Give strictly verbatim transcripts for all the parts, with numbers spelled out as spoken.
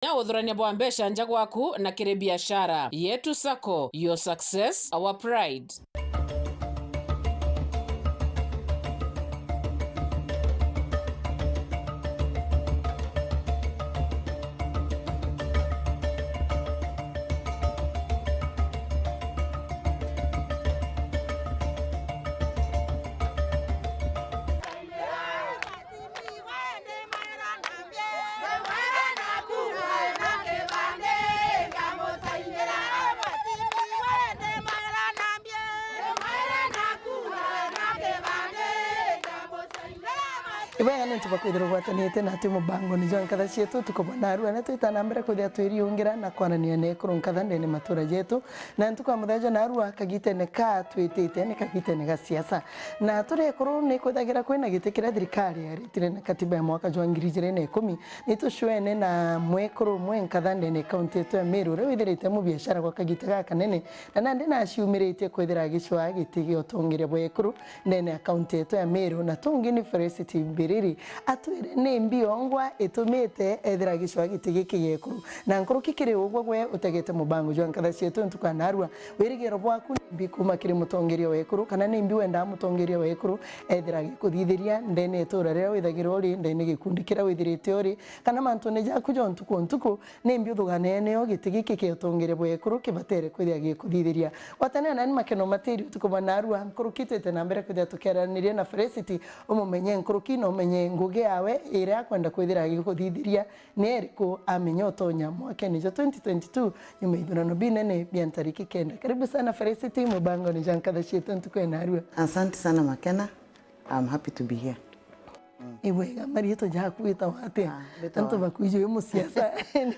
Nya uthurania bwa mbeca nja gwaku na kiri biashara. Yetu Sacco, your success, our pride. Ibwega ni ntu bwa kwithirwa ugwatanite natwi mubangoni jwa nkatha cietu utuku bwa narua, na twita na mbere kwithia twiriungira na kwarania na ekuru nkatha ndene matura jetu. Na ntuku ya muthenya narua kagitene ka twitite ni kagitene ga siasa. Na turi ekuru ni kwithagira kwina giti kiria thirikari yaritire na katiba ya mwaka jwa ngiri ijiri na ikumi. Ni tucwene na mwekuru umwe nkatha ndene kaunti yetu ya Meru uria withirite mubiashara gwa kagita gakanene, na nandi naciumiritie kwithira agicwaa giti gia utongeria bwa ekuru ndene ya kaunti yetu ya Meru, na tungi ni Felicity Mbiriri. Atwire ni mbi yongwa itumite ethira agicwaa giti giki gia ekuru. Na nkuruki kiri ugwe gwe utegete mubango jwa nkatha cietu ntuku ya narua, wirigiro bwaku ni mbi kuma kiri mutongeria wa ekuru, kana ni mbi wendaa mutongeria wa ekuru ethira agikuthithiria ndene itura riria withagirwa uri, ndene gikundi kiria withirite uri, kana mantune jaku ja ntuku o ntuku, ni mbi uthuganene o giti giki kia utongeria bwa ekuru kibatere kwithia gikuthithiria. Gwatanira nani Makena Matiri utuku bwa narua, nkuruki twite na mbere kwithia tukiaraniria na Felicity, umumenye nkuruki na umenye ngugi yawe iria akwenda kwithira agikuthithiria ni iriku, amenye utonya mwakene jwa twenty twenty-two nyuma ya ithurano binene bia ntariki kenda. Karibu sana Felicity mubangoni jwa nkatha cietu ntuku ya narua. Asante sana Makena. I'm happy to be here. Ibwega, mariitwa jaku witawa atia? Ah, mbitawa Antu bakwijue musiasa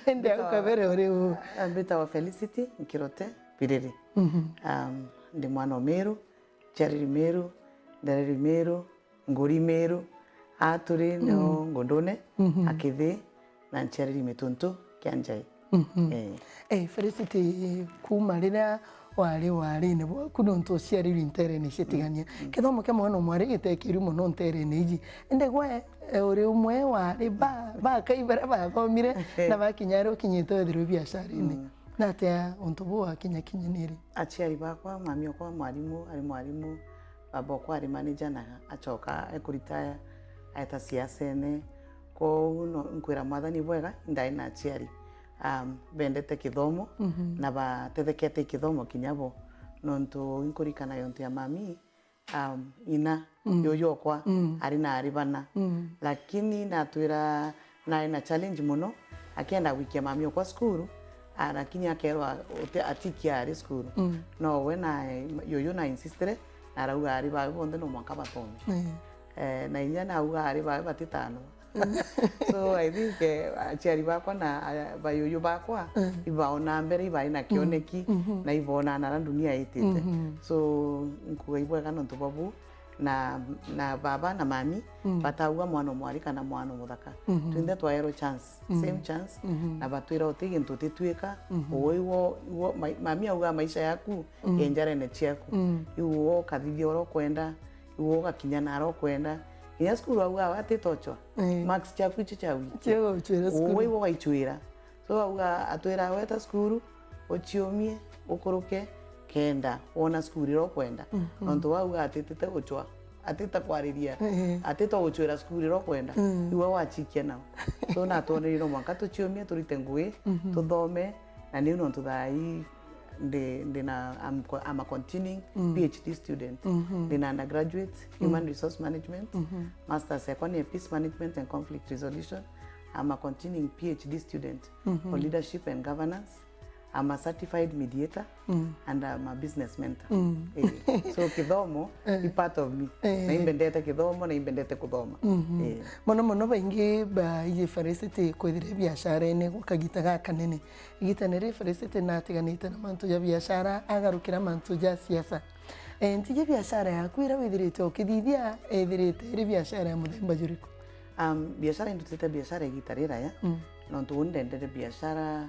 nende au mbitawa kabere uri u. Ah, mbitawa Felicity Nkirote Biriri. Mhm. Um, ndi mwana o Meru, nchiariri Meru, ndereri Meru, nguri Meru, aturi no ngundune, Mhm. akithi, na nchiariri Mituntu kia Njai. Mhm. Eh. Eh, Felicity, kuma riria wari warine bwaku nontu uciarirwe nterene citigania. Mm, mm. Kithomo kia mwana o mwari gitekirwe mono nterene iji. Indi gwe, eh, uri umwe wari ba, bakai baria bathomire na bakinya aria ukinyite wethirwe biacarine. Mm. Na atia untu buu wakinya kinyaniri? Aciari bakwa, mami okwa mwarimu, ari mwarimu, baba okwa ari manager na acoka ekuritaya, aeta siasene. Kwou no, nkwira Mwathani bwega, indai na aciari, um, bendete kithomo, Mhm. na batethekete i kithomo kinya bo. Nontu inkurikana yontu ya mami, um, ina, Mm. yuyu okwa, Mm. ari na ari bana. Mm. Lakini natwira nari na challenge mono, akienda gwikia mami okwa cukuru, a, lakini akerwa uti-, atikia ari cukuru. Mm. No we na, yuyu na insistire, na arauga ari bawe bonthe no mwanka bathome. Eh. Eh, na inya nauga ari bawe batitano. So, I think, eh, aciari bakwa na, ah, bayuyu bakwa, Mm. ibaona mbere, ibae na Mm. kioneki, Mhm. na iboona nara dunia itite. Mhm. So, nkuga ibwega nontu bwa buu, na, na baba na mami, Mm. batauga mwana o mwari kana mwana o muthaka. Mhm. Twinthe twaerwo chance, Mm. same chance, Mhm. na batwira uti gintu utitwika, Mhm. uwe iwo, iwo, ma-, mami auga maisha yaku, Mm. i njarene ciaku. Mm. Iwo ukathithia uria ukwenda, iwe ugakinya nara ukwenda. Kinya cukuru auga we atitochwa. Eh. Marks ciaku icio cia wiki. Cia guchwira cukuru. Uwe iwe ugaichwira. So auga atwira weta cukuru, uchiumie, ukuruke, kenda wona cukuru iria ukwenda. Mhm. Nontu we auga atitite guchwa, atita kwariria, Eh. atita guchwira cukuru iria ukwenda. Mm. Iwe wachikia nao. So natwonire no mwanka tuchiumie, turite ngugi, Mhm. tuthome, na niu nontu thaa ii ndi, ndi na, I'm co-, I'm a continuing Mm. P H D student. Mhm. Ndi na undergraduate, Mm. Human Resource Management, Mhm. Masters ya Economy, Peace Management and Conflict Resolution. I'm a continuing P H D student Mhm. for Leadership and Governance. I'm a certified mediator Mm. and I'm a business mentor. Mm. Eh, so kithomo Eh. i part of me. Eh. Na imbendete kithomo, na imbendete kuthoma. Mhm. Eh. Mono mono baingi baiji Felicity kwithira biacarene gwa kagita gakanene. Igita ni ri Felicity natiganite na mantu ja biacara, agarukira mantu ja siasa. Eh, nti ja biacara yaku iria withirite ukithithia, ethirite iri biacara ya muthemba juriku? Um, biacara indutite biacara igita riraya, Mm. nontu uu ndendere biacara,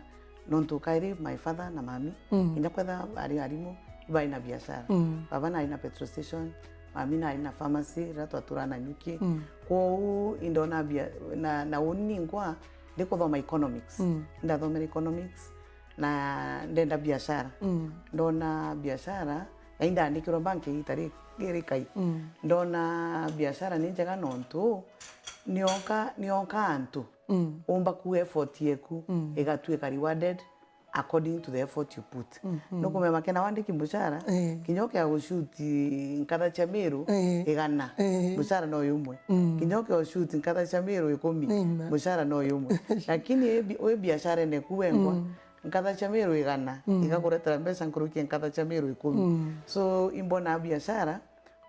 nontu kairi my father na mami, Mm. kinya kwetha ari arimu, ibai na biacara. Mm. Baba nari na petrol station, mami nari na pharmacy, riria twatura Nanyuki. Mm. Kwou indona bia-, na, na uni ninkwa, ndikuthoma economics. Mm. Ndathomera economics na ndenda biashara. Mm. Ndona biashara, na indandikirwa bank igita ri-, ririkai. Mm. Ndona biashara ni njega nontu nionka, nionka antu. Mm. Umba ku effort yeku, mm, igatuika rewarded according to the effort you put. Mhm. Nukumenya makena wandiki mucara, eh, kinya ukea gushuti nkatha cia Miru, eh, igana, eh, mucara no yumwe. Mm. Kinya ukea gushuti nkatha cia Miru ikumi, amen, mucara no yumwe. Lakini wi bi-, wi biacara ene ku wengwa, mm, nkatha cia Miru igana, mm, igakuretera mbeca nkuruki ya nkatha cia Miru ikumi. Mm. So, imbona biacara,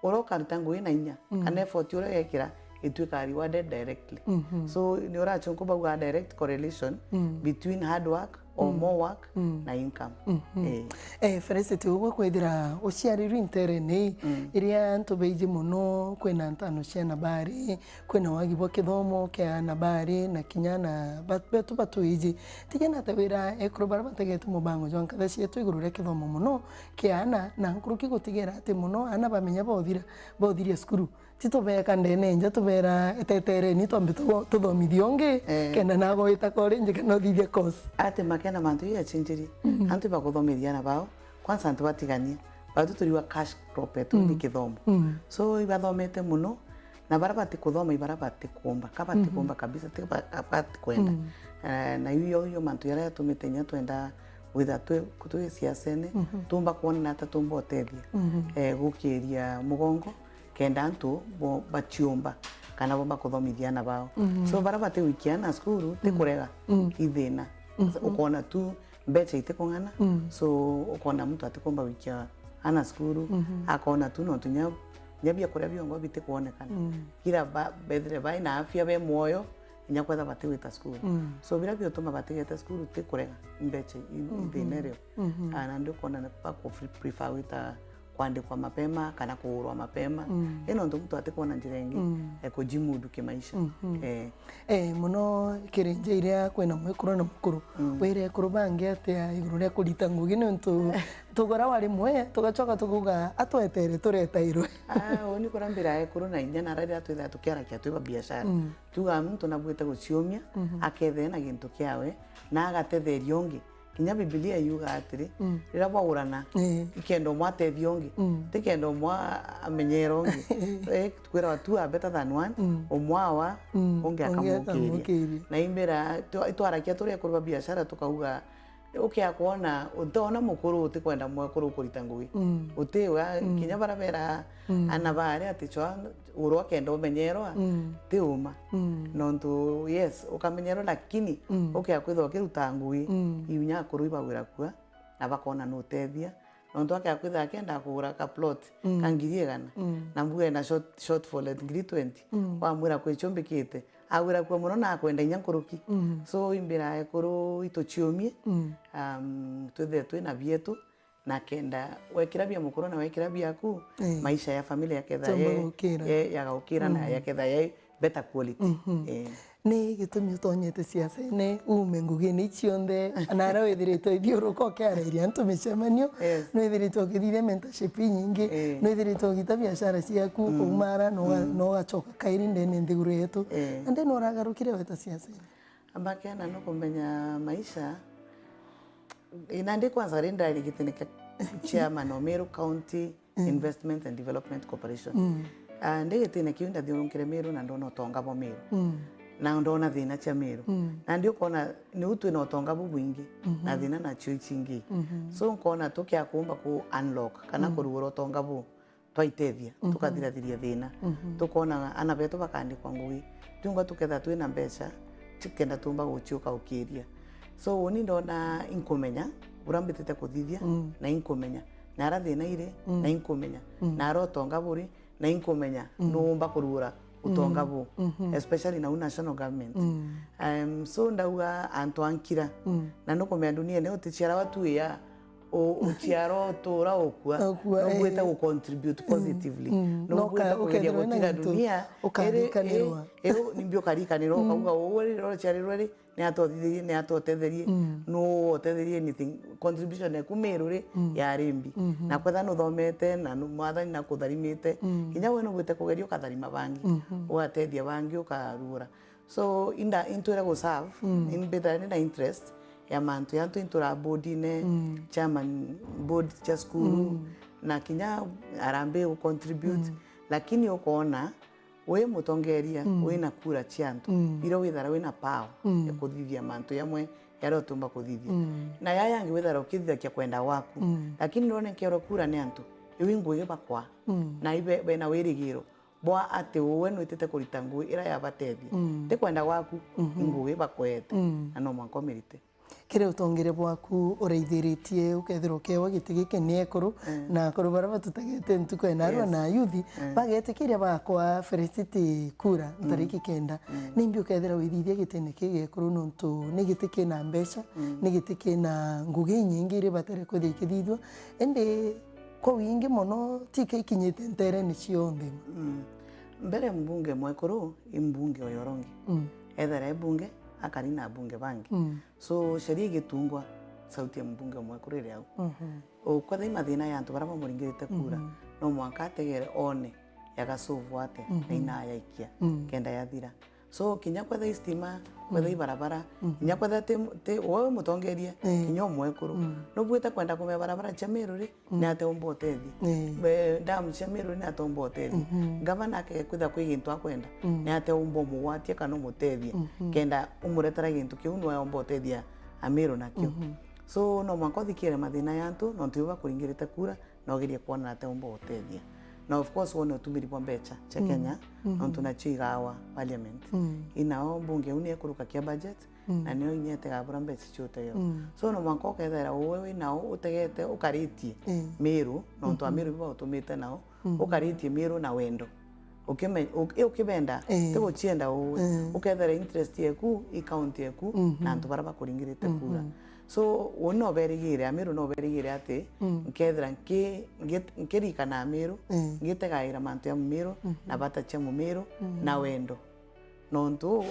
uria ukaruta ngugi na inya, mm, kana effort uria ugekira, ituikaga rewarded directly. Mhm. So, ni urachunku bauga direct correlation, mm, between hard work or, mm, more work, mm, na income. Mhm. Eh. Eh, Felicity, ugwe kwithira uciarirwe nterene, mm, iria antu baiji mono, kwina ntano cia nabari, kwina wagi bwa kithomo kia nabari, na kinya na ba-, betu batwiji. Tiga nate wira ekuru baria bategete mubango jwa nkatha cietu iguru ria kithomo mono kia ana, na nkuruki gutigira ati mono ana bamenya bothira, bothirie cukuru. Ti tubeka ndene nja, tubera etetereni twambe tu-, tuthomithie ungi, eh, kenda nago wita college kana uthithie course. Ati makena mantu ii achinjirie. Mhm. Antu bakuthomithia ana bao, kwanza antu batigania. Batu turiwa cash crop yetu, mm, ni kithomo. Mm. So, ibathomete mono, na baria batikuthoma, ibaria batikumba. Ka batikumba, mhm, kabisa, ti ba-, ka batikwenda. Mm. Eh, na iyo, iyo mantu jaria jatumite inya twenda gwitha twi, twi siasene, mhm, tumba kwona ata tumba utethia, mhm, eh, gukiria mugongo, kenda antu bo bachiumba kana bo bakuthomithia ana bao. Mhm. So, baria bati gwikia ana cukuru, ti, mm, kurega, mm, ithina. Mhm. Ukona tu mbeca itikung'ana, mm, so ukona muntu atikumba gwikia ana cukuru, mhm, akona tu nontu nya, nya biakuria biongo bitikwonekana. Mm. Kira ba, bethire bai na afya, be mwoyo, inya kwetha batigwita cukuru. Mm. So, biria biutuma batigete cukuru ti kurega mbeca i, mhm, ithina irio. Mhm. Ah, na ndi ukona ni baku pre-, prefer gwita kwandikwa mapema kana kuurwa mapema. Mm. Ino ntu muntu atikwona njira ingi, mm, ya kujimudu kimaisha. Mhm. Eh. Eh, mono kiri nja iria kwina mwekuru na mukuru. Mm. Wira ekuru bangi atia iguru ria kurita ngugi, niuntu tugora wa rimwe tugacoka tukuga, "Atwetere turetairwe." Ah, uni kuria mbira ekuru na inya na riria twithaga tukiarakia twi ba biashara. Mm. Tuga muntu nabwite guciumia, mhm, akethee na gintu kiawe, na agatetheria ungi. Kinya Bibilia yuga atiri, mm, riria bwaurana, eh, ikenda umwe atethia ungi, mm, ti kenda umwe amenyera ungi. Eh, tukwiragwa two are better than one, mm, umwe awa, mm, ungi ungi akamukiria. Akamukiria. Na imbira, twa-, itwarakia turi ekuru ba biashara tukauga, ukia kwona, utona mukuru utikwenda mwekuru ukurita ngugi. Mm. Utiwa, mm, kinya bara bera, mm, ana bari ati chwa, urwa kenda umenyerwa, mm, ti uma. Mm. Nontu, yes, ukamenyerwa, lakini, mm, ukia kwithwa ukiruta ngugi, mm, inya akuru ibagwira kua, na bakona nutethia. Nontu akia kwithwa akenda kugura ka plot, mm, ka ngiri igana, mm, na mbuga ena short, shortfall at ngiri twenty, mm, wamwira kwi chumbikite, agwira kua mono na akwenda inya nkuruki. Mm. So, imbira ekuru ituchiumie, mm, um, twithire twina bietu, na kenda wekira bia mukuru na wekira biaku, eh, maisha ya family yaketha, chomba ye, gukira, ye, yagaukira na, mm, yaketha ye better quality. Mhm. Eh. Ni gitumi utonyete siasene, ume ngugine cionthe, na ara withiritwe ithiuruka ukiarairia antu micemanio, yes, nwithiritwe ukithithia mentorship inyingi, eh, nwithiritwe ugita biashara ciaku, mm, uumara, na uga-, mm, na ugacoka kairi ndene nthiguru yetu. Eh. Andi nuragarukire weta siasene? Ambakena nukumenya maisha, Ii, nandi kwanza ri ndari gitine kia chairman o Meru County, mm, Investment and Development Corporation. Mm. Ah, ndi gitine kiu ndathiurunkire Meru na ndona utonga bwa Meru. Mm. Na ndona thina cia Meru. Mm. Nandi ukona niu twina utonga bubwingi, mhm, na thina nacio ichingi. Mhm. So nkona tukia kumba ku unlock kana, mm, kurugura utonga bu twaitethia, mhm, tukathirathiria thina. Mhm. Tukona ana betu bakandikwa ngugi. Tiungwa tuketha twina mbeca, tikenda tumba guciuka ukiria. So, uni ndona inkumenya uria mbitite kuthithia, mm, na inkumenya na ara thina iri, mm, na inkumenya, mm, na ara utonga buri, na inkumenya, mm, nuumba kurugura utonga, mm, bu, mhm, especially nau national government. Mm. Um, so, ndauga antu ankira, mm, na nukumenya dunia ino uticiaragwa tu ya u-, uciarwa utura ukua, ukua, nubwite, eh, gu contribute, mm, positively. Mm. Nubwite kugeria gutiga dunia iri, iri, iri, nimbi ukarikanirwa, mm, ukauga, "Uu ri, rora ciarirwe ri, ni atothitherie, ni atotetherie, mm, nu otetherie anything." Contribution eku Meru ri, mm, yari mbi. Mhm. Na kwetha nuthomete, na nu-, Mwathani nakutharimite, mm, kinya we nubwite kugeria ukatharima bangi, mhm, ugatethia bangi, ukarugura. So, inda-, intwire gu serve, mm, imbithaira ni na interest ya mantu yantu intura board-ine, mm, chairman board cha cukuru, mm, na kinya harambee gu contribute, mm, lakini ukoona wi mutongeria, mm, wina kura cia antu, mm, iria withara wina power, mm, ya kuthithia mantu jamwe jaria utiumba kuthithia. Mm. Na jaya jangi withara ukithithagia kwenda gwaku, mm, lakini nirone nkeerwa kura ni antu, iu i ngugi bakwa, mm, na ibe-, bena wirigiro bwa ati uwe nwitite kurita ngugi iria yabatethia. Mm. Ti kwenda gwaku, mhm, i ngugi bakwete, mm, na no mwanka umirite. Kiri utongere bwaku uraithiritie ukethirwa ukewa giti giki ni ekuru, mm, na akuru baria batutegete ntuku ya narua, yes, na ayuthi, mm, bagetikiria bakwa Felicity kura, mm, ntariki kenda. Mm. Nimbi ukethira withithia gitine kii gia ekuru nontu ni giti kina mbeca, mm, ni giti kina ngugi inyingi iria ibatere kwithia ikithithua, indi kwa wingi mono ti ka ikinyite nterene cionthe. Mm. Mbere mbunge mwekuru i mbunge o jorongi. Mm. Ethera e bunge, akari na abunge bangi. Mm. So, sheria igitungwa, sauti ya mbunge o mwekuru iri au. Mhm. Ukwetha i mathina ya antu baria bamuringirite kura, mhm, no mwanka ategere one yagasolve ate, mhm, na inayaikia, mm, kenda yathira. So, kinya kwetha i stima, kwetha i, mm, barabara, mhm, kinya kwetha ti, ti, we wi mutongeria, eh, kinya u mwekuru. Mm. Nubuite kwenda kumenya barabara cia Meru ri, mm, ni atia umba utethia? Eh. Be-, dam cia Meru ni atia umba utethia? Mhm. Ngavana akega kwitha kwi gintu akwenda, mm, ni atia umba umugwatia kana umutethia? Mhm. Kenda umuretera gintu kiu, niwe umba utethia Ameru nakio. Mhm. So, no mwanka uthikire mathina ya antu, nontu ibo bakuringirite kura, na ugerie kwona atia umba utethia. Na of course, wone utumiri bwa mbeca cia, mm, Kenya, mhm, nontu nacio igawa parliament. Mm. Inao mbunge iu ni ikuruka kia budget, mm, na nio inya itegabura mbeca cia utegeo. Mm. So, no mwanka ukethera uwe wi nao utegete ukaritie, mm, Meru, nontu, mhm, Ameru ibo bautumite nao, mhm, ukaritie Meru na wendo. Ukime-, uk-, ukibenda, eh, ti gucienda uwe. Mm. Ukethera interest yeku i county yeku, mhm, na antu baria bakuringirite, mhm, kura. So, uu no berigire, Ameru no berigire ati, mm, nkethira nki-, ngi-, nkirikana Ameru, mm, ngitegaira mantu ya Mumiru, mhm, na bata cia Mumiru, mm, na wendo. Nontu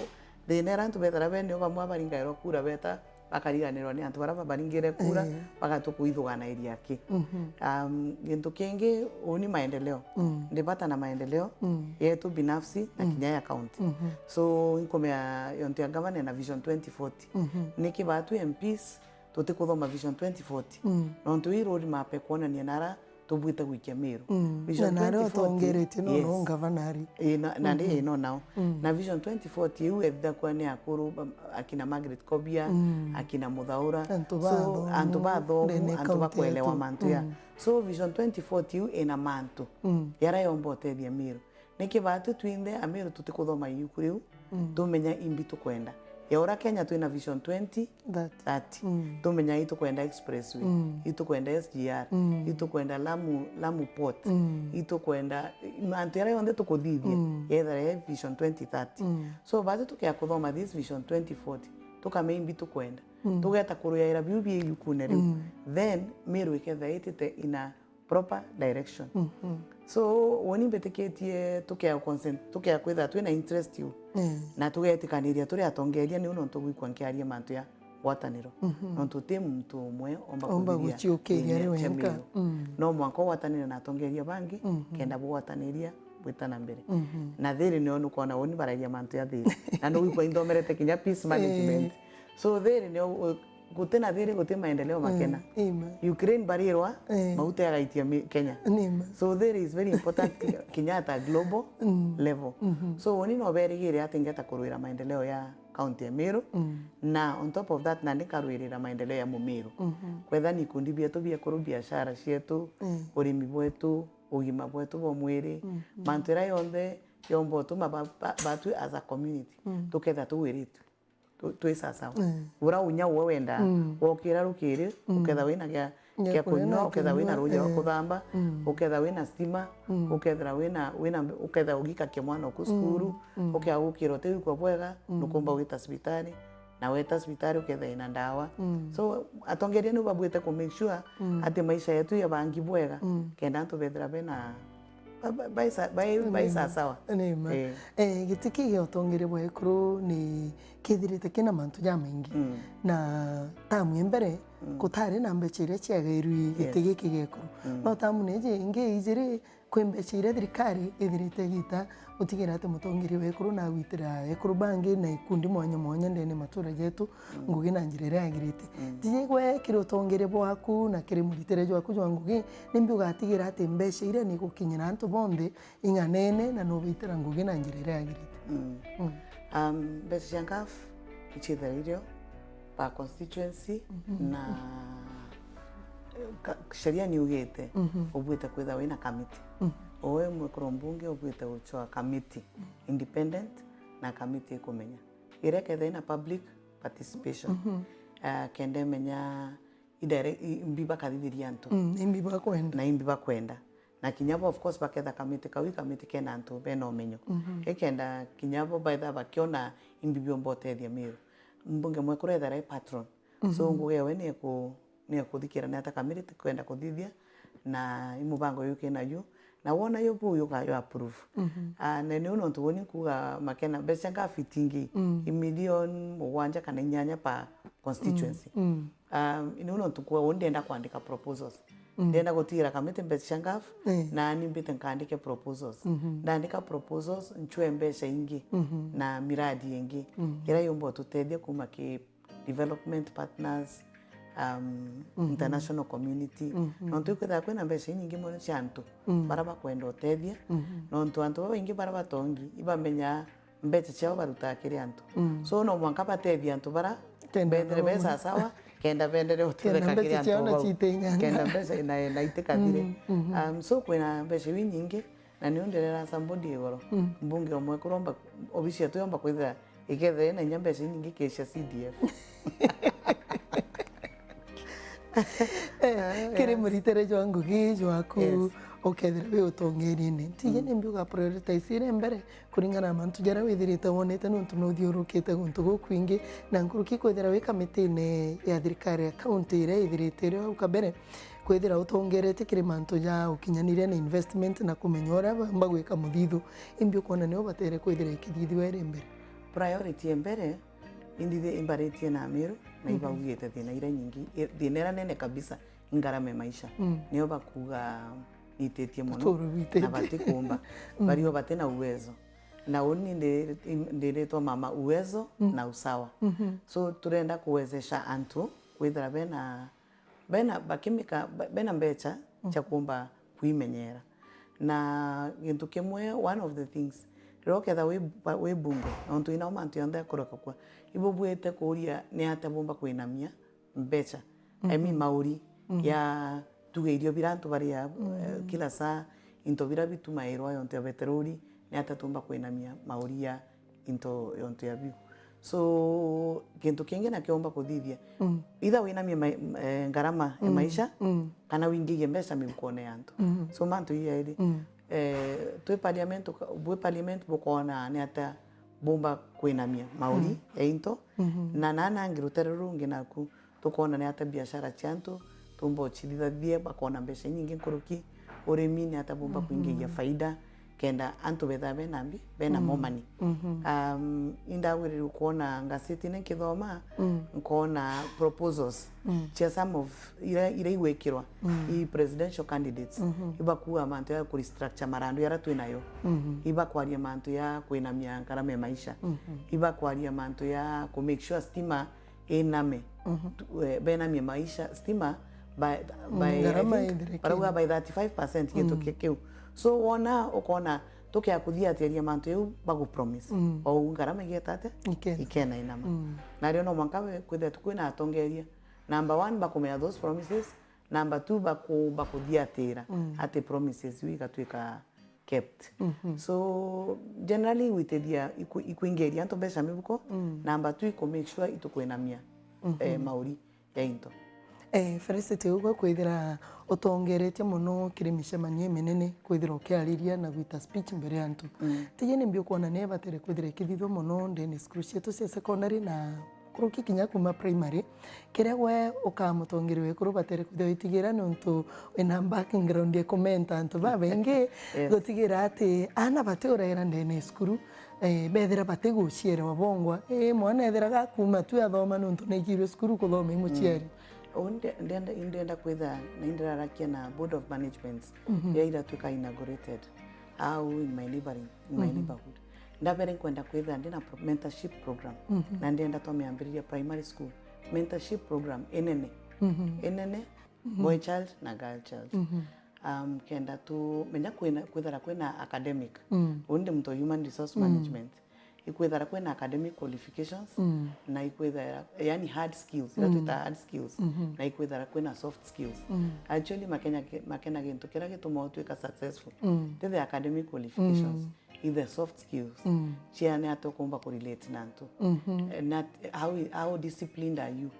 thina iria antu bethira benio bamwe baringairwa kura beta bakariganirwa ni antu baria babaringire kura, eh, bagatua kuithuganairia ki. Mhm. Um, gintu kingi, uu ni maendeleo. Mm. Ndi bata na maendeleo, mm, yetu binafsi na, mm, kinya ya county. Mhm. So, inkumea yontu ya governor na Vision twenty forty. Mhm. Niki batu M Ps tutikuthoma Vision twenty forty? Mm. Nontu ii road map ikwonania nara tubuite gwikia Meru. Mm. Vision twenty forty, na naria utongeretie no, yes, no ngavana ari. Ii, na, na ndi, mhm, ii, no nao. Mm. Na Vision twenty forty iu ethithakua ni akuru, ba-, akina Margaret Kobia, mm, akina Muthaura. Antu, so, bathomu, antu bathomu, ndene, antu county bakwelewa yetu, mantu ya. Mm. So Vision twenty forty iu ina mantu, mm, yaria yomba utethia Meru. Niki batu twinthe Ameru tutikuthoma iuku riu, mm, tumenya imbi tukwenda? Ya ura Kenya twina Vision twenty thirty. Thirty. Mm. Tumenya itukwenda expressway, mm, itukwenda S G R, mm, itukwenda Lamu, Lamu Port, mm, itukwenda mantu yaria yonthe tukuthithia, mm, yethira ye Vision twenty thirty. Mm. So, batu tukia kuthoma this Vision twenty forty, tukamenya imbi tukwenda. Mm. Tugeta kuruyaira biu bi iukune riu. Mm. Then, Meru ikethira itite ina proper direction. Mhm. So, woni mbitikitie tukea consent, tukea kwitha twina interest iu. Mm. Na tugetikaniria turi atongeria, niu nontu gwikwa nkiaria mantu ya ngwataniro. Mhm. Nontu ti muntu umwe omba, omba kuthithia guciukiria kinya ari kia wenka. Miru. Mm. No mwanka ugwatanire na atongeria bangi, mhm, kenda bugwataniria bwita na mbere. Mhm. Na thiri nio nukwona woni baragia mantu ya thiri. Na nugwikwa inthomerete kinya peace management. Eh. So, thiri nio u-, guti na thiri, guti maendeleo makena. Mm, amen. Ukraine barirwa, eh, mauta yagaitia mi-, Kenya. Nima. So there is very important ki-, kinya at a global, mm, level. Mhm. So woni no berigire ati ngeta kurwira maendeleo ya county ya Meru. Mm. Na on top of that, nandi nkarwirira maendeleo ya Mumiru. Mhm. Kwetha ni ikundi bietu bia kuru, biashara cietu, mm, urimi bwetu, ugima bwetu bwa mwiri, mhm, mantu iria yonthe yomba utuma ba-, ba-, batu as a community, mm, tuketha tugwiritwe. Tu-, twi sasawa. Mm. Ura unya uwe wenda, mm, wokira rukiri, mm, uketha wina gia, gia kuria na kunywa, uketha wina ruuji rwa, eh, kuthamba, mm, uketha wina stima, mm, ukethira wina, wina, uketha ugikakia mwana oku, mm, cukuru, mm, ukea gukira uti wikwa bwega, mm, nukumba gwita cibitari, na weta cibitari uketha ina ndawa. Mm. So, atongeria niu babwite ku make sure, mm, ati maisha yetu yabangi bwega, mm, kenda antu bethira bena Ba-, ba-, baisa-, bai-, baisa sawa. Nima. Eh. Eh, giti kii gia utongeria bwa ekuru ni kithirite kina mantu jamaingi. Mm. Na tamu ya mbere, mm, gutari na mbeca iria ciagairwi, yes, giti giki gia ekuru. Mm. No tamu ni iji ingi ijiri, Kwi mbeca iria thirikari ithirite igita gutigira ati mutongeria wa ekuru na agwitira ekuru bangi na ikundi mwanya mwanya ndene matura jetu ngugi na njira iria yagirite. Tiji gwe kiri utongeria bwaku na kiri muritire jwaku jwa ngugi, nimbi ugatigira ati mbeca iria ni igukinyira antu bonthe ing'anene na nubaitira ngugi na njira iria yagirite? Mm. Um, mbeca cia ngaf icithira irio per constituency na ka- sheria ni ugite ubwite kwithira wina kamiti. Uwe mwekuru mbunge ubwite guchwa kamiti independent na kamiti ikumenya iria kethira ina public participation. Ah, kenda imenya idire- i- imbi bakathithiria antu Mm, imbi bakwenda. Na imbi bakwenda. Na kinya bo, of course, baketha kamiti kau i kamiti kena antu bena umenyo. Ikenda kinya bo baitha bakiona imbi biomba utethia Miru. Mbunge mwekuru ethera i patron. So ngugi ewe ni eku- ni ekuthikira ni ata kamiti kwenda kuthithia na i mubango yuki nayu. Na wona yo bu yuka yo approve. Ah, na niu nontu buni nkuga makena mbeca nga fitingi i milioni mugwanja kana inyanya per constituency. Um, niu nontu nkuga uni ndenda kwandika proposals. Ndenda gutigira kamiti mbeca cia ngaf, na ni mbite nkandike proposals. Ndandika proposals, nchwe mbeca ingi na miradi ingi iria yumba ututethia kuma ki development partners, um, international community. Nontu ikwithira kwina mbeca inyingi mono cia antu bara bakwenda utethia. Nontu antu babaingi bara batongi ibamenya mbeca ciao barutaga kiri antu. So no mwanka batethie antu bara bendere be sawa sawa, kenda bendere utetheka kiri antu bau. Kenda mbeca na, na itikathire. Um, so kwina mbeca iu inyingi, na niu ndirera somebody igoro. Mbunge omwe kuromba, obisi yetu yomba kwithira ikethira ina inya mbeca inyingi kicia C D F. Eh, kiri muritire jwa ngugi jwaku, ukethira wi utongeriine, tiji nimbi uga prioritize ire mbere kuringana na mantu jaria withirite wonete, nontu nuthiurukite guntu gukwingi, na nkuruki kwithira wi kamitine ya thirikari ya kaunti iria ithirite iri au kabere, kwithira utongeretie kiri mantu ja ukinyaniria na investment na kumenya uria baumba gwika muthithu, imbi ukwona nio batere kwithira ikithithua iri mbere? Priority ya mbere, Indithi imbaritie na Amiru na ibaugite thina iria nyingi, i- thina iria nene kabisa i ngarama ya maisha. Nio bakuga nititie mono na batikumba. Bario bati na uwezo. Na uni ndi- ndiritwa mama uwezo na usawa. So turenda kuwezesha antu kwithira bena bena bakimika, be- bena mbecha cia kumba kwimenyera. Na gintu kimwe, one of the things, riria uketha wi, wi bunge, nontu inao mantu yonthe akureka kwa, ibubwite kuuria ni atia bumba kwinamia mbecha, I mean, mauri ya tuge irio bira antu baria, eh, kila saa, into bira bitumairwa yontu ya beterori, ni atia tumba kwinamia mauri ya into yontu ya biu. So, gintu kingi nakio umba kuthithia. Either winamie ma- eh, ngarama ya maisha, kana wingigie mbeca mifukone ya antu. So, mantu ii jairi. Eh, twi parliament, uka- bwi parliament bukoona ni atia bumba kwinamia mauri ya into. Na nana angi rutere ruru rungi naku, tukoona ni atia biashara cia antu tumba ucithithathie, bakoona mbeca inyingi nkuruki, urimi ni atia bumba kwingigia faida, kenda antu betha bena mbi, bena more money. Um, indagwirire kwona ngaseti ni nkithoma, nkoona proposals cia some of ira, ira igwikirwa i presidential candidates, ibakua mantu ya ku restructure marandu yara twinayo, ibakwaria mantu ya kwinamia ngarama ya maisha, ibakwaria mantu ya ku make sure stima iname. Tu- eh, benamie maisha stima by, by, I think, barauga by thirty-five percent gintu ki- kiu. So wona ukona tukia kuthiatiria mantu iu bagu promise, ou ngarama igeta atia? Ikena. Ikena inama. Na rio no mwanka we kwithira tu kwina atongeria, number one, bakumenya those promises, number two, baku- bakuthiatira ati promises iu igatwika kept. So generally, gwitithia iku- ikwingiria antu mbeca mibuko, number two, iku make sure itukwinamia, eh, mauri ya into. Eh, Felicity, ugwe kwithira utongeretie mono kiri micemanio iminene, kwithira ukiariria na gwita speech mbere ya antu. Tiji nimbi ukwona ni ebatere kwithira ikithithua mono ndene cukuru cietu cia secondary na kuruki kinya kuma primary, kiria gwe ukamutongeri wekuru batere kwithirwa witigira, nontu wina background ya kumenta antu babaingi, gutigira ati ana bati urera ndene ya cukuru, eh, bethira bati gucierewa bongwa. Eh, mwana ethira gakuma tu athoma nontu naigirwe cukuru kuthoma i muciari. Uu nde-, ndenda, ndenda kwitha na indirarakia na Board of Managements ya iratuika inaugurated au in my neighboring, in my neighborhood. Ndabere nkwenda kwitha ndina pro-, mentorship program, na ndenda twamiambiriria primary school mentorship program inene, inene, boy child na girl child. Um, kenda tu menya kwina, kwithara kwina academic. Uu ndi muntu wa human resource management. Ikwithara kwina academic qualifications, na ikwithara, yani, hard skills, ira twita hard skills, na ikwithara kwina soft skills. Actually, makenya, makena gintu kiria gitumaa utwika successful ti the academic qualifications, i the soft skills. Cia ni atia ukumba kurelate na antu. Eh, na how, how disciplined are you?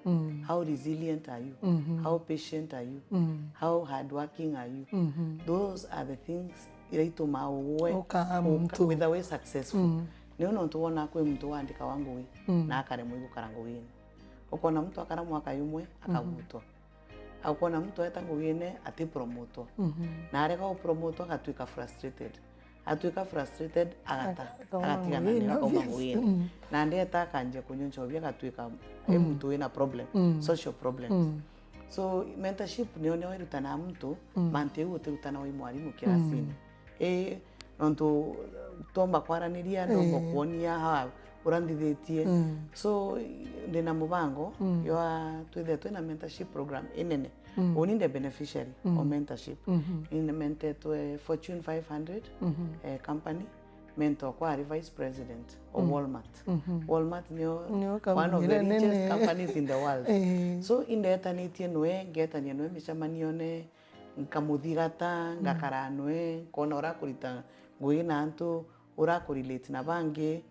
How resilient are you? How patient are you? How hardworking are you? Those are the things iria itumaa uwe uka-, witha wi successful. Niu nontu wona kwi muntu wandikawa ngugi na akaremwa igukara ngugine. Ukona muntu akara mwaka yumwe akagutwa. Ukona muntu aeta ngugine atipromotwa. Na arega upromotwa agatwika frustrated. Atwika frustrated agata, agatigana nayo, akauma ngugine. Na ndeta akanjia kunywa nchobi agatwika e muntu wina problem, social problems. So mentorship nio, nio irutanaga muntu mantu iu utirutanaga wi mwarimu kirasini. Ii, nontu twomba kwaraniria, ndomba kwonia ha uria nthithitie. So ndina mubango jwa twithire twina mentorship program inene. Uni ndi beneficiary of mentorship. Ni mentetwe Fortune five hundred, eh, company. Mentor kwa ari vice president of Walmart. Walmart nio one of the richest companies in the world. So indetanitie nwe, ngetania nwe micemanione, nkamuthigata, ngakara nwe, nkona uria akurita ngugi na antu, uria akurelate na bangi.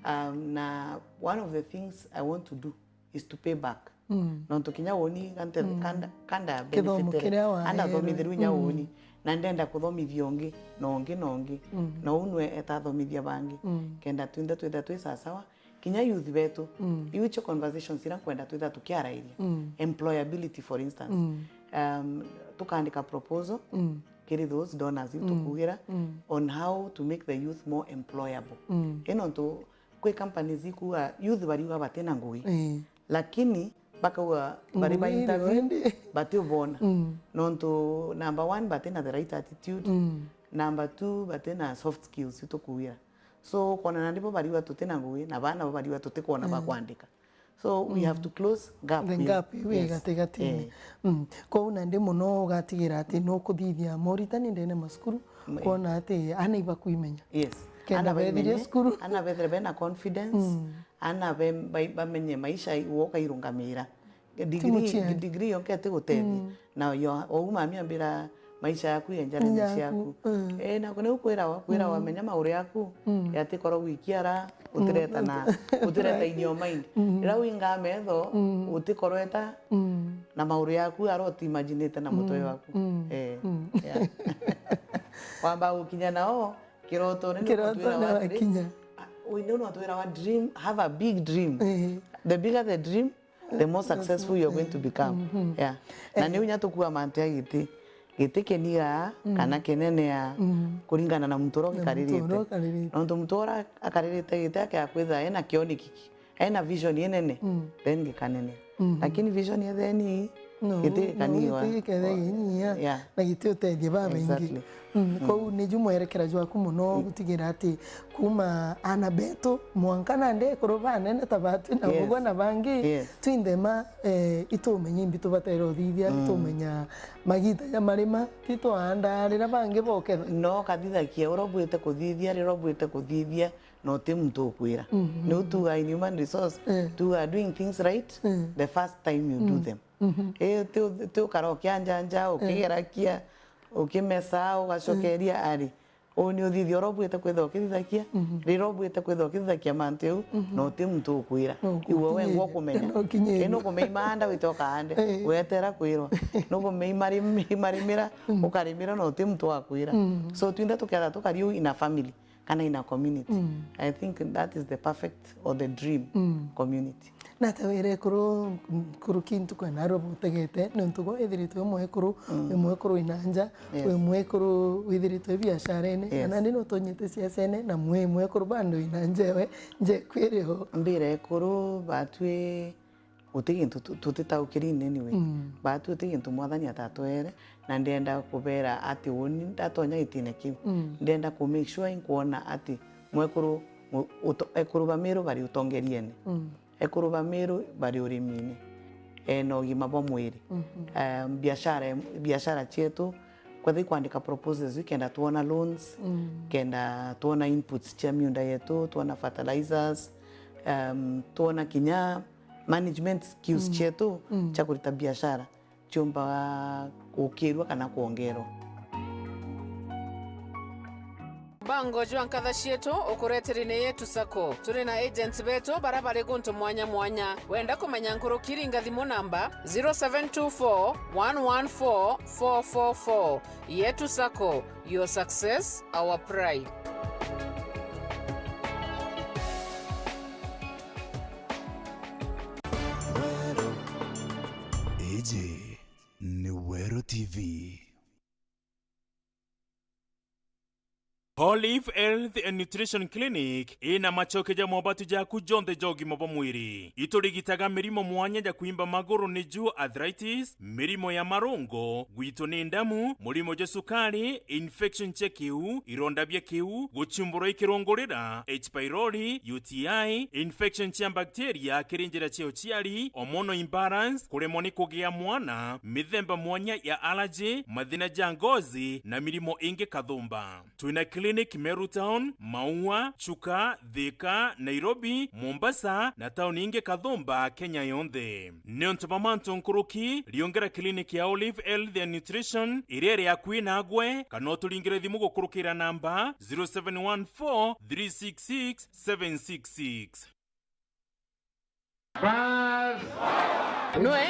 Um, na one of the things I want to do is to pay back. Nontu kinya uni kanda, kanda, kanda kithomo benefitere, kiria waheerwe, andathomithirwe inya uni, na ndenda kuthomithia ungi, na ungi, na ungi. Na uu nwe etathomithia bangi. Kenda twinthe twitha twi sasawa, kinya youth betu, iu icio conversations iria nkwenda twitha tukiarairia. Employability, for instance. Um, tukandika proposal kiri those donors iu tukugira on how to make the youth more employable. Ii nontu kwi companies ikuga youth bariuga batina ngugi. Lakini bakauga bari ba interview batiubona. Nontu number one, batina the right attitude. Number two, batina soft skills itukugira. So ukona nandi bo bariuga tutina ngugi, na bana bo bariuga tutikwona ba kwandika. So we have to close gap. The gap iu i gatigatine. Kou nandi muno ugatigira ati nukuthithia moritani ndene macukuru, kwona ati ana ibakwimenya. Yes. Kenda bethire cukuru, ana bethire bena confidence, ana be-, bai-, bamenye maisha iwe ukairungamira. Degree, degree yonka itigutethia. Na yo, ou mami ambira maisha yaku yenjane ni ciaku. Eh, nako niu kwirawa, kwirawa menya mauri yaku, yatikorwo gwikiara, utireta na, utireta in your mind. Rira wingaa metho, utikorwo eta na mauri yaku ara utimaginate na mutwe waku. Eh, yeah. Wamba gukinya nao, kirotone ni kirotone watwirawa atiri, wakinya. Ah, ui, ni watwirawa dream, have a big dream. The bigger the dream, the more successful you are going to become. Yeah. Na niu nya tukua mantu ya giti, giti kinigaa kana kinenea kuringana na muntu uria ugikaririte. Nontu muntu uria akaririte giti akea kwitha ena kioniki, ena vision inene, then gikanene. Lakini vision ya theni giti gikaniwa. Giti gikethe ginyia, yeah, na giti utethia babaingi. Exactly. Kou ni ju mwerekera jwaku muno gutigira ati kuma ana betu mwanka nandi ekuru banene ta batu na uguo na bangi, twinthe ma, eh, itumenya imbi tubataire uthithia, itumenya magita ja marima, titwaanda rira bangi boketha. No kathithakia uria ubwite kuthithia, rira ubwite kuthithia, na uti muntu ukwira. Niu tuga in human resource, tuga doing things right the first time you do them. Eh, ti u-, ti ukara ukianjanja, ukigerakia, ukimesa, ugacokeria ari. Uu ni uthithia uria ubwite kwithirwa ukithithakia, riria ubwite kwithirwa ukithithakia mantu jau, na uti muntu ukwira. Iwe wengwa ukumenya. Ii, nukumenya imaanda wite ukaande, weetera kwirwa. Nukumenya imarim-, imarimira, ukarimira na uti muntu wakwira. So, twinthe tukethirwa tukari uu in a family kana in a community. I think that is the perfect or the dream community. Nata wira ekuru, nkuruki ntuku ya narua butegete, nontu gwe withiritwe wi mwekuru, wi mwekuru wina nja, wi mwekuru withiritwe biasharene, na nandi nutonyete siasene, na mwi mwekuru bando wina nja ewe, nja eku iri ho. Mbira ekuru batwi Guti gintu tu-, tutitaukiri in any way. Mm. Baatwi uti gintu Mwathani atatwere, na ndenda kubera ati uni ndatonya gitine kiu. Mm. Ndenda ku make sure inkwona ati mwekuru, mu-, uto-, ekuru ba Miru bari utongeriene. Mm. Ekuru ba Miru bari urimine, eh, na ugima bwa mwiri. Mhm. Eh, biashara, biashara cietu, kwethira ikwandika proposals, ikenda twona loans, mm, kenda twona inputs cia miunda yetu, twona fertilizers, um, twona kinya management skills, mm, cietu, mm, cia kurita biashara ciumbaga gukirua kana kwongerwa. Mbango jwa nkatha cietu ukureteri ni Yetu Sacco. Turi na agents betu bara bari guntu mwanya mwanya. Wenda kumenya nkuruki, ringa thimu namba zero seven two four one one four four four four. Yetu Sacco, your success, our pride. Weru. Iji ni Weru T V. Olive Health and Nutrition Clinic ina macoke ja mobatu jaku jonthe ja ugima bwa mwiri. Iturigitaga mirimo mwanya ja kwimba maguru, niju arthritis, mirimo ya marungo, gwitwo ni ndamu, murimo jwa sukari, infection cia kiu, ironda bia kiu, guchumburwa i kirungurira, H pylori, U T I, infection cia bacteria kiri njira cia uciari, hormonal imbalance, kuremwa ni kugia mwana, mithemba mwanya ya allergy, mathina ja ngozi, na mirimo ingi kathumba. Twina clinic Meru Town, Maua, Chuka, Thika, Nairobi, Mombasa, na tauni ingi kathumba Kenya yonthe. Niuntu bwa mantu nkuruki, riongera clinic ya Olive Health and Nutrition, iria iri akui nagwe, kana uturingire thimu gukurukira namba zero seven one four three six six seven six six. Nwe